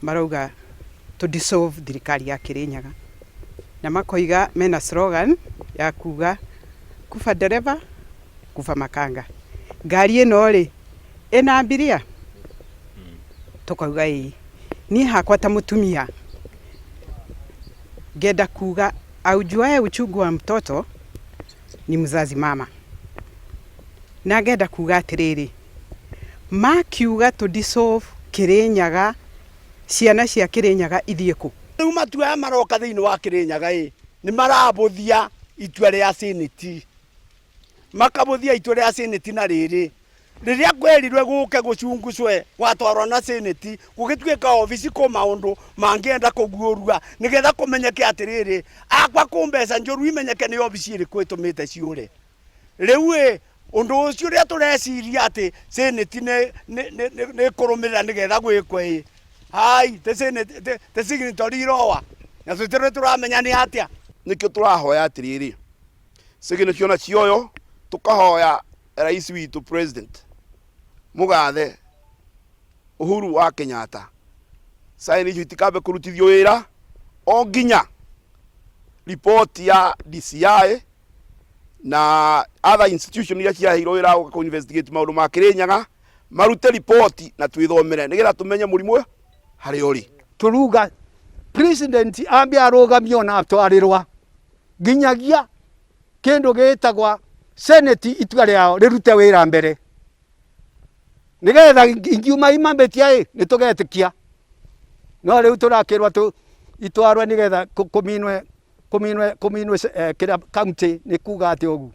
Marauga to dissolve thirikari ya Kirinyaga na makoiga mena slogan ya kuga kufa dereva kufa makanga. Ngari ĩno rĩ ĩna abiria? Tũkauga ĩĩ. Niĩ hakwa ta mũtumia ngenda kuga aujuae uchungu wa mtoto ni mzazi mama. Na ngenda kuga atĩrĩrĩ, makiuga tũ dissolve Kirinyaga, ciana cia Kirinyaga ithiĩ kũ? Rĩu matua aya maroka thĩinĩ wa Kĩrĩnyaga ĩ, nĩ marabũthia itua rĩa Senate. Makabũthia itua rĩa Senate na rĩrĩ, rĩrĩa kwerirwe gũke gũcungucwe gwatwarwo na Senate, gũgĩtuĩka obici kũ maũndũ mangĩenda kũguũrua nĩgetha kũmenyeke atĩrĩrĩ, akwa kũ mbeca njũru imenyeke nĩ obici ĩrĩkũ ĩtũmĩte ciũre. Rĩu ĩ, ũndũ ũcio ũrĩa tũreciria atĩ Senate nĩ nĩ nĩ nĩ ĩkũrũmĩrĩra nĩgetha gwĩkwe ĩ, hai tĩ Senate tĩ tĩ signatory iroa na tũtirĩ tũramenya nĩ atĩa. Nĩkĩo tũrahoya atĩrĩrĩ, signature ona cioywo, tũkahoya rais witũ president mũgathe Uhuru wa Kenyatta, sign icio itikambe kũrutithio wĩra o nginya ripoti ya DCI na other institution iria ciaheirwo wĩra wa gũka kũ investigate maũndũ ma Kĩrĩnyaga marute ripoti na twĩthomere nĩgetha tũmenye mũrimũ harĩa ũrĩ. Tũruga president ambe arũgamio na atwarĩrwa nginyagia kĩndũ gĩtagwa senate itua rĩao rĩrute wĩra mbere nĩgetha ingiuma imambĩtia ĩ nĩ tũgetĩkia no rĩu tũrakĩrwa tũ itwarwe nĩgetha kũminwe kũminwe kũminwe kĩrĩa county nĩ kuga atĩ ũguo.